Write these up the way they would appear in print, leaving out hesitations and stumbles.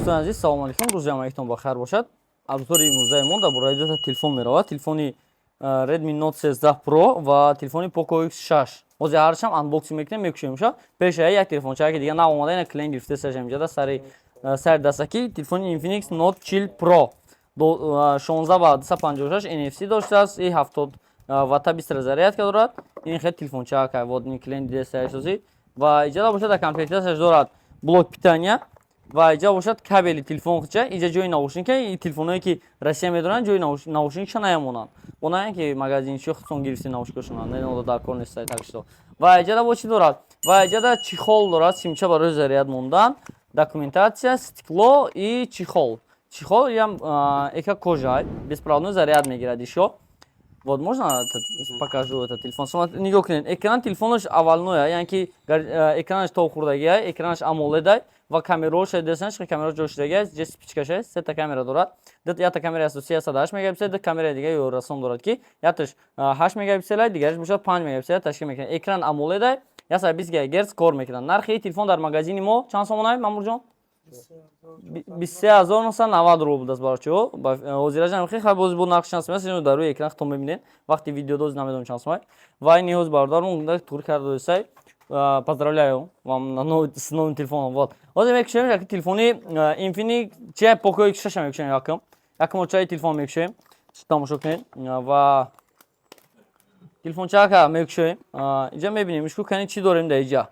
Дӯстони азиз, салому алейкум, рӯзи ҳамагитон ба хайр бошад. Обзори имрӯзаи мо дар бораи дута телефон меравад: телефони Redmi Note 13 Pro ва телефони Poco X6. Ҳозир ҳаршам unboxing мекунем, мекушоем. Ша пешая як телефончае ки дига нав омада, ина клиент гирифтесаш, инҷода сари дастаки телефони Infinix Note 40 Pro 16 ба 256, NFC доштааст и 70 ватта быстрая зарядка дорад. Ин хел телефончака, вот ин клиент дидесаисози. Ва иҷода бошад, дар комплектацияш дорад блок питания ва иҷа бошад кабели телефон хуча, иҷа ҷои наушника. И телефонҳое ки Россия медоранд, ҷои наушникша наямонанд, онае ки магазинчи худтон гирифти, наушникашона не дар кор нест. Так что ва иҷада бо чӣ дорад? Ва иҷада чехол дорад, симча барои заряд мондан, документация, стекло и чехол. Чехол ям эка кожа, беспроводной заряд мегирад ишо. Вот, можно покажу этот телефон? Нигоҳ кунед, экран телефонаш овальной, яъне ки экранаш то хурдагия, экранаш AMOLED ва камераош десен, камера ҷо шудагия, ҷа вспышкаша, сета камера дорад. Якта камераи асосӣ 108 мегапиксел, ду камераи дига ёрасон дорад, ки якташ 8 мегапиксел, дигараш бошад 5 мегапиксел ташкил мекунад. Экран AMOLED, 120 герц кор мекунад. Нархи телефон дар магазини мо чанд сомонай, Мамурҷон? 23 990 рубл будааст, барочиҳо. Ҳозираҷам хеле боз бо нарх чанд сомон дар рӯи экран худтон мебинед. Вақти видеодоз намедонам чанд сомон. Ва ин ниҳоз бародармон тур карда досай. Поздравляю вам с новым телефоном. Вот, ҳозир мекушоем як телефони Infinix чи Poco X6 мекушоем. Якум очаи телефон мекушоем, тамошо кунед. Ва телефончака мекушоем, инҷа мебинем, ишку кани чӣ дорем дар иҷа.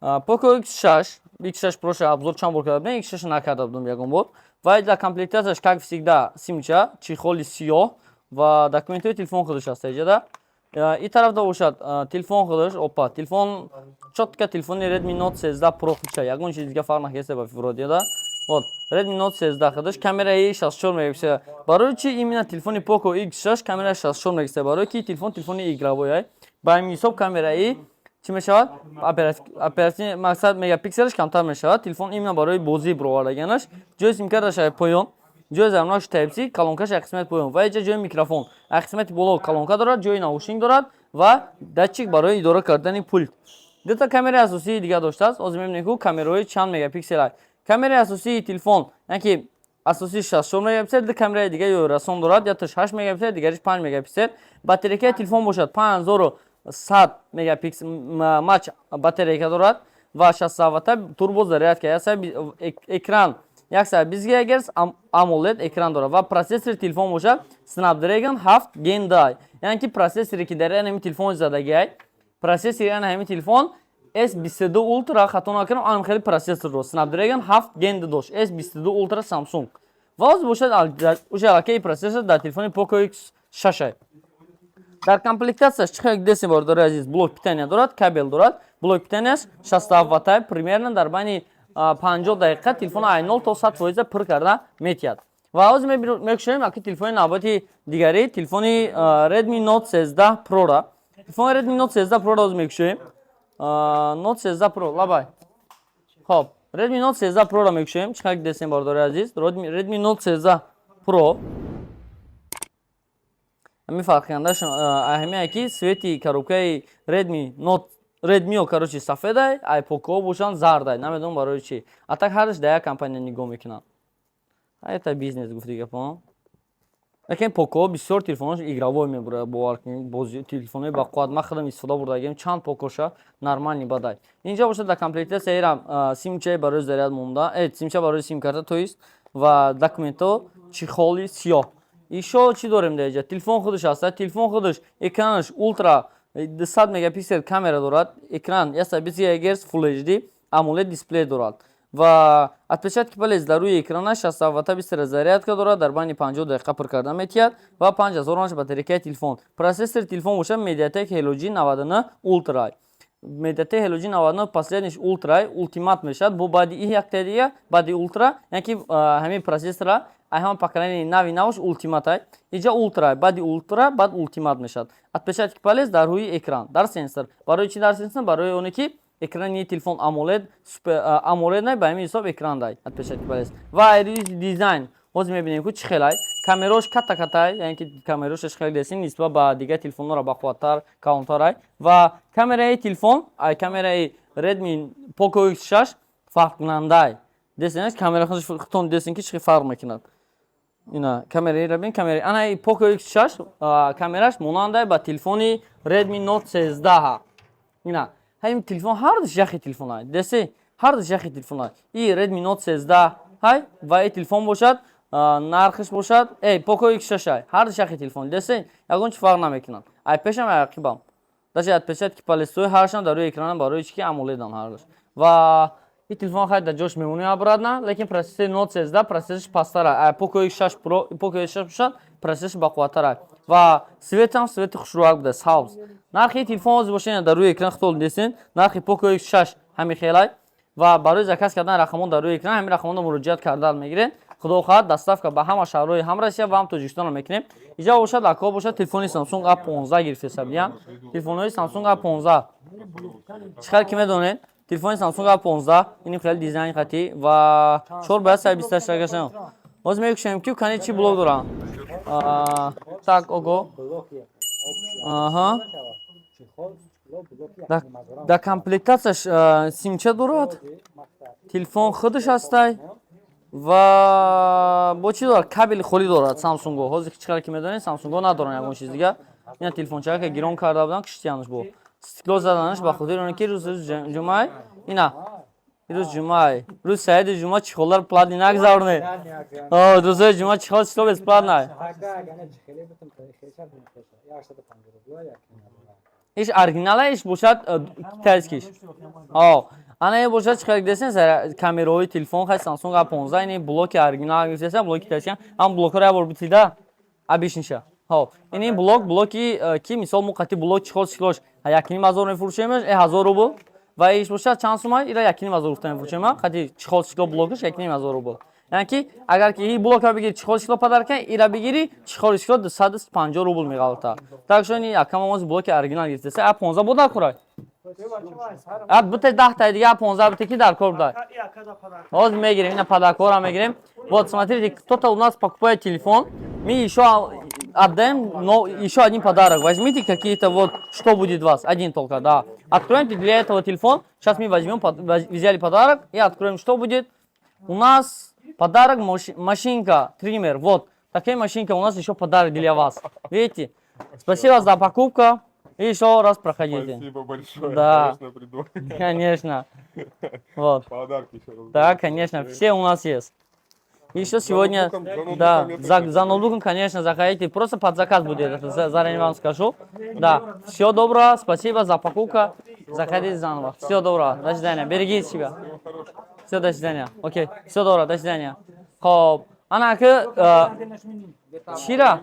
Poco X6, X6 Pro обзор чанд бор карда будем, X6 накарда будем ягон бор. Ва дар комплектацияш, как всегда, симча, чехоли сиёҳ ва документҳои телефон худаш аст иҷада. И тарафда бошад телефон худаш. Опа, телефон чётко телефони Redmi Note 13 Pro худша, ягон чиз дига фарқ накеста ба вроде. Вот Redmi Note 13 худаш камераи 64 мегапиксел. Барои чи именно телефони Poco X6 камераи 64 мегапиксел? Барои ки телефон телефони игровой, ба ҳамин ҳисоб камераи чӣ мешавад, оперативный мақсад мегапикселаш камтар мешавад. Телефон именно барои бозӣ бировардаганаш. Ҷои симкарташ поён, ҷои зармонаш Type-C, колонкаш як қисмати поён ва иҷа ҷои микрофон як қисмати боло, колонка дорад, ҷои наушник дорад ва датчик барои идора кардани пульт. Дута камераи асосии дига доштааст. Ҳозир мебинем, ку камераҳои чанд мегапиксел. Камераи асосии телефон, яъне ки асосии 64 мегапиксел, ду камераи дига ёрасон дорад, якташ 8 мегапиксел, дигариш 5 мегапиксел. Батарейкаи телефон бошад 5100 мегапиксел мАч батарейка дорад ва 60 ватта турбо зарядка, экран 120 Гц AMOLED экран дорад. Ва процессори телефон бошад Snapdragon 7 Gen 2, яъне ки процессоре ки дар ҳамин телефон задагиай, процессори ана ҳамин телефон S22 Ultra, хато накунам, анам хеле процессорро Snapdragon 7 Gen 2 дошт S22 Ultra Samsung. Ва ҳозир бошад уже аллакай процессор дар телефони Poco X6. Дар комплектацияш чӣ хел дидесем, бародари азиз? Блок питания дорад, кабел дорад. Блок питанияш 67 ватта, примерно дар байни 50 дақиқа телефон ай 0 то 100 фоиза пур карда метиҳад. Ва ҳозир мекушоем аки телефони навбати дигари, телефони Redmi Note 13 Pro-ра. Телефони Redmi Note 13 Pro-ра ҳозир мекушоем. Note 13 Pro, лабай. Хоб, Redmi Note 13 Pro-ра мекушоем. Чӣ хел дидесем, бародари азиз? Redmi Note 13 Pro ҳамин фарқкунандаш аҳамияе ки цвети коробкаи Redmi Note, Redmi, короче, сафедай, ай Poco бошанд зардай. Намедонам барои чӣ, а так ҳардаш дар як компания нигоҳ мекунанд. Это бизнес, гуфти гапо. Лекин Poco бисёр телефонаш игровой мебурад, бовар кунед, бози телефонҳои бақувват. Ман худам истифода бурдагиам чанд Покоша, нормальный бадай. Инҷа бошад, дар комплектация ирам симчаи барои заряд монда, симча барои симкарта, то есть, ва документҳо, чехоли сиёҳ. Ишо чӣ дорем дар инҷа? Телефон худаш аст. Телефон худаш экранаш ултра 200 мегапиксел камера дорад, экран 120 Гц Full HD AMOLED дисплей дорад ва отпечатки палец дар рӯи экранаш, 60 ватта быстрая зарядка дорад, дар байни 50 дақиқа пур карда метиҳад ва 5000 мАч батарейкаи телефон. Процессори телефон бошад MediaTek Helio G99 Ultra. MediaTek Helio G99 последниш Ultra, Ultimate мешавад бо баъди и якта дига, баъди Ultra, яъне ки ҳамин процессора ай ҳама поколение нави навш Ultimate, иҷа Ultra, баъди Ultra баъд Ultimate мешавад. Отпечатки палец дар рӯи экран, дар сенсор. Барои чӣ дар сенсор? Барои оне ки экрани телефон AMOLED, супер AMOLED най, ба ҳамин ҳисоб экран дай отпечатки палец. Ва дизайн ҳозир мебинем, ку чӣ хелай. Камерош катта каттай, яъне ки камерошаш хеле десин, нисбат ба дигар телефонҳоро бақувваттар, калонтарай. Ва камераи телефон ай камераи Redmi Poco X6 фарқкунандай. Десен, камера худтон десен, ки чӣ фарқ мекунад. Ина камераира бин, камера ана Poco X6 камераш монандай ба телефони Redmi Note 13. Ина ҳамин телефон ҳардуш яхи телефон десе, ҳардуш яхи телефон. И Redmi Note 13 ҳай ва и телефон бошад, нархш бошад, Poco X6, ҳардуш яхи телефон десе, ягон чи фарқ намекунад. Ай пешам, ай ақибам, даже отпечатки палецои ҳаршам дар рӯи экранам, барои чи ки AMOLED-ан ҳардуш. Ва и телефон хай дар ҷош мемонӣ обратно, лекин процессори Note 13 процессорш пасттара, Poco X6 Pro, Poco X6 бошад, процессорш бақувваттара ва цветам цвети хушрӯак буда, сабз. Нархи телефон ҳозир бошед, дар рӯи экран худтон десен, нархи Poco X6 ҳамин хелай. Ва барои заказ кардан рақамон дар рӯи экран, ҳамин рақамонро муроҷиат кардан мегиред. Худо хоҳад, доставка ба ҳама шаҳрҳои ҳам Россия ва ҳам Тоҷикистонро мекунем. Иҷа бошад, ако бошад, телефони Samsung A15 гирифтеса биян. Телефонҳои Samsung A15 чӣ хел ки медонед, телефони Samsung A15 ини хеле дизайни хатӣ ва 4 ба 128 гашан. Ҳозир мекушем, ки кани чӣ блок дорам. Так, ого, аҳа, дар комплектатсияш симча дорад, телефон худаш ҳастай ва бо чӣ дорад? Кабели холӣ дорад. Самсунго ҳозир чӣ қадар ки медонед, Самсунго надоранд ягон чиз дига. Ина телефончака гирон карда буданд, киштиянаш, бо стекло заданаш, ба хотири оне ки рӯзи ҷумъай, ина рӯз ҷумъай, рӯз саиди ҷумъа чехолдар платный нагзаронед. Рӯзои ҷумъа чехол число бесплатный. Иш оригинала, иш бошад китайскиш. Ана бошад, чӣ хел десен, камераҳои телефон хай Samsung A15, ини блоки оригинал гирифтеса, блоки китайски ҳам блокҳоро як бор битида абишниша. Хоб, ини блок, блоки ки мисол мо қати блок, чехол, стеклош 1500 мефурӯшемаш, 1000 рубл. Ва иш бошад чанд сумай? Ира 1500 гуфта мефурӯшем, қати чехол, стекло, блокаш 1500 рубл. Яъне ки агар ки и блока бигири, чехол, стекло подарка, ира бигири, чехол, стекло 250 рубл меғалта. Так шо ини якам блоки оригинал гирифтеса. А 15 бо дар курай. А бите 10 таи дига 15 бите, ки дар кор буда. Ҳозир мегирем, ина подаркора мегирем. Вот смотрите, кто-то у нас покупает телефон, мы еще отдаем, но еще один подарок. Возьмите какие-то вот, что будет вас, один только, да. Откроем для этого телефон. Сейчас мы возьмем, взяли подарок и откроем, что будет. У нас подарок машинка, триммер. Вот, такая машинка у нас еще подарок для вас. Видите? Спасибо за покупку. И еще раз проходите. Спасибо большое. Да. Конечно, приду. Конечно. Вот. Подарки еще раз. Да, конечно, все у нас есть. Еще сегодня, ноутбуком, за ноутбуком да, я за, тоже за ноутбуком, конечно, заходите, просто под заказ будет, это заранее вам скажу. Да, всего доброго, спасибо за покупку, заходите заново. Всего доброго, до свидания, берегите себя. Все, до свидания. Окей, всего доброго, до свидания. Хоб, ана ки чира?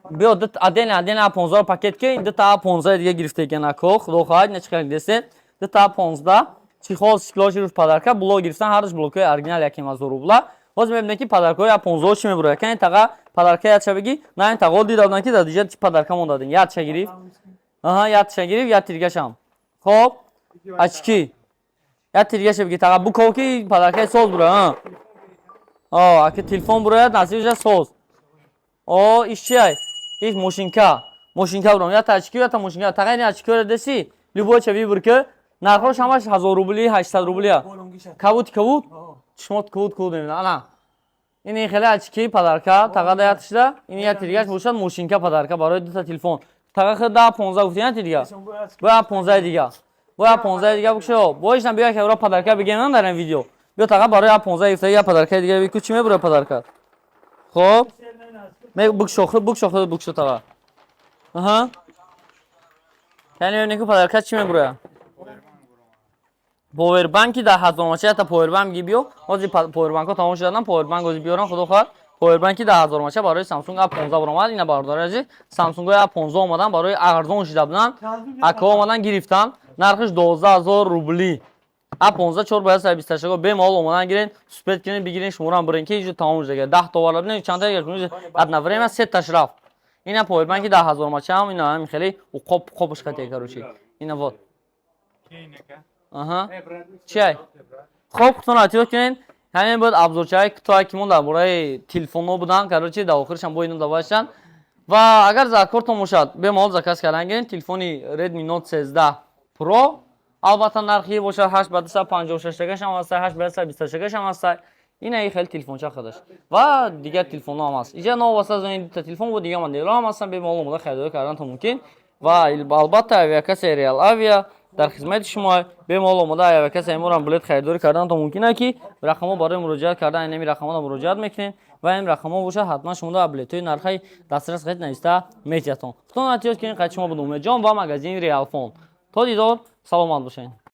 Биё, отдельно, отдельно 15 пакет, ки дута 15 дига гирифта екен ако, худо хоҳад, ина чӣ хел десед, дута 15, чехол, стеклоши руш подарка, блок гирифтан, ҳардуш блокҳои оригинал 1500 рубла. Ҳозир мебинем, ки подаркаҳои 15 чӣ мебурояд. Кани, таға, подарка ятша бигӣ. На, ин тағо дида будам, ки дар диҷа чӣ подарка мондадин. Ятша гирифт, аҳа, ятша гирифт, як тиргашам. Хоб, очки, як тиргаша бигӣ, таға, буков, ки подаркаи соз бурояд. О, аки телефон бурояд, насибиша соз. О, иш чиай? Иш мошинка, мошинка буром, ята очки, ята мошинка. Таға, ини очкиро деси, любой ча выбор ки, нархош ҳамаш 1000 рубли, 800 рублия. Кабути кабут чишмот кабут кабут мебинад. Ана ини хеле очки подарка тағада ятишда, ини яти дигаш бошад мошинка подарка барои дута телефон. Таға, худа 15 гуфти, яти дига боя 15 дига, боя 15 дига букшо, боишам биё, ки подарка бигемам дар ин видео. Биё, таға, барои 15 гуфта я подарка дига бику, чӣ мебурояд подарка. Хоб, букшо, худ букшо, худ букшо, таға. Аҳа, яъне мебинем, ки подарка чӣ мебурояд. Повербанки дар ҳазормача, ята повербанк ги биё. Ҳозир повербанкҳо тамом шудадан, повербанк ҳозир биёран, худо хоҳад. Повербанки дар ҳазормача барои Samsung A15 баромад. Ина, бародари азиз, Samsung A15 омадан, барои арзон шида буданд, акаҳо омадан гирифтан, нархиш 12 000 рубли. А15 4 ба 128 бемалол омадан гирен, успеть кунед, бигирен, шуморам бирен, ки иҷо тамом шуда. 10 товар бинед, чанда одновременно сеташ рафт. Ина повербанки дар ҳазормачаам, ина ҳамин хеле уқоб қобш хате, короче, ина вот. Аҳа, чиай? Хоб, худтон эҳтиёт кунед. Ҳамин буд обзорчаи кӯтоҳе, ки мо дар бораи телефонҳо будан. Короче, дар охиршам бо ино давашан. Ва агар заркортон бошад, бемалол заказ кардан гирен телефони Redmi Note 13 Pro. Албатта, нархи бошад, 8 ба 256 тагашам ҳаста, 8 ба 128 тагашам ҳаста. Ина и хеле телефонча худаш ва дигар телефонҳо ҳам ҳаст. Иҷа новобаста аз ин дута телефон бо дигар моделҳо ҳам ҳастанд, бемалол омода харидорӣ карданатон мумкин. Ва албатта, авиакасса Реал Авиа дар хизмати шумо. Бемалол омода авиакассаи моро билет харидорӣ карданатон мумкин, ки рақамҳо барои муроҷиат кардан, инами рақамҳоро муроҷиат мекунед ва ин рақамҳо бошад, ҳатман шумо дар билетҳои нархҳои дастрас қайд нависта метиҳатон. Худтон эҳтиёт кунед. Қайд шумо буд Умедҷон ва магазини Реалфон. То дидор, саломат бошед.